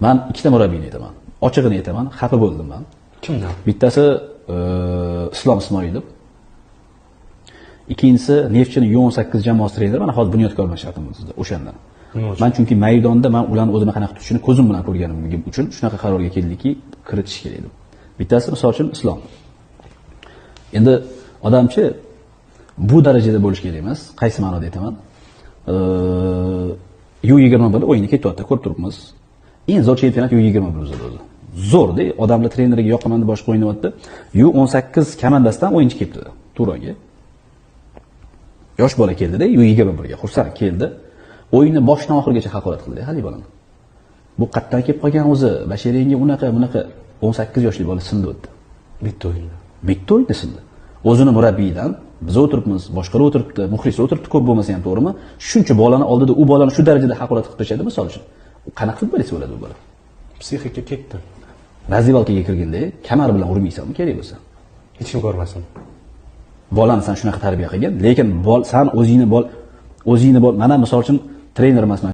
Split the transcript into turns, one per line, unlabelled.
Man ikkita murabbiyni aytaman. Ochig'ini aytaman, xafa bo'ldim man.
Kimdan?
Bittasi Islom Ismoilov. Ikkinchisi Neftchini U18 jamoasi treneri, mana hozir Bunyodkor bilan shartnoma tuzdi o'shandan.
Nima uchun?
Man chunki maydonda man ularni o'zini qanaqa tutishini ko'zim bilan ko'rganim uchun shunaqa qarorga keldikki, kiritish kerak deb. Bittasi misol uchun Islom. Endi odamchi bu darajada bo'lish kerak emas. Qaysi ma'noda aytaman? U21 o'yini ketyapti, ko'rib turibmiz. Eng zo'r chempionat U21 o'zida o'zi. Zo'rda, odamlar treneriga yoqaman deb boshqa o'ynayapti. U18 komandasidan o'yinchi kelibdi Turonga. Yosh bola keldida U21 ga xursand keldi. O'yinni boshidan oxirigacha haqorat qildi haligi bolani. Bu qayerdan kelib qolgan o'zi? Basharingga unaqa, bunaqa 18 yoshli bola sindi o'tdi.
Bitta o'yinda.
Bitta o'yinda sindi. O'zini murabbiyidan biz o'tiribmiz, boshqalar o'tiribdi, muxlis o'tiribdi, ko'p bo'lmasa ham to'g'rimi? Shuncha bolani oldida u bolani shu darajada haqorat qilib tashladi misol uchun. U qanaqa futbolist bo'ladi u bola?
Psixika ketdi.
Раздевалка ga kirganda kamar bilan urmaysanmi kerak bo'lsa?
Hech kim ko'rmasin.
Bolani san shunaqa tarbiya qilgin, lekin san o'zingni bol, mana misol uchun trener emasman.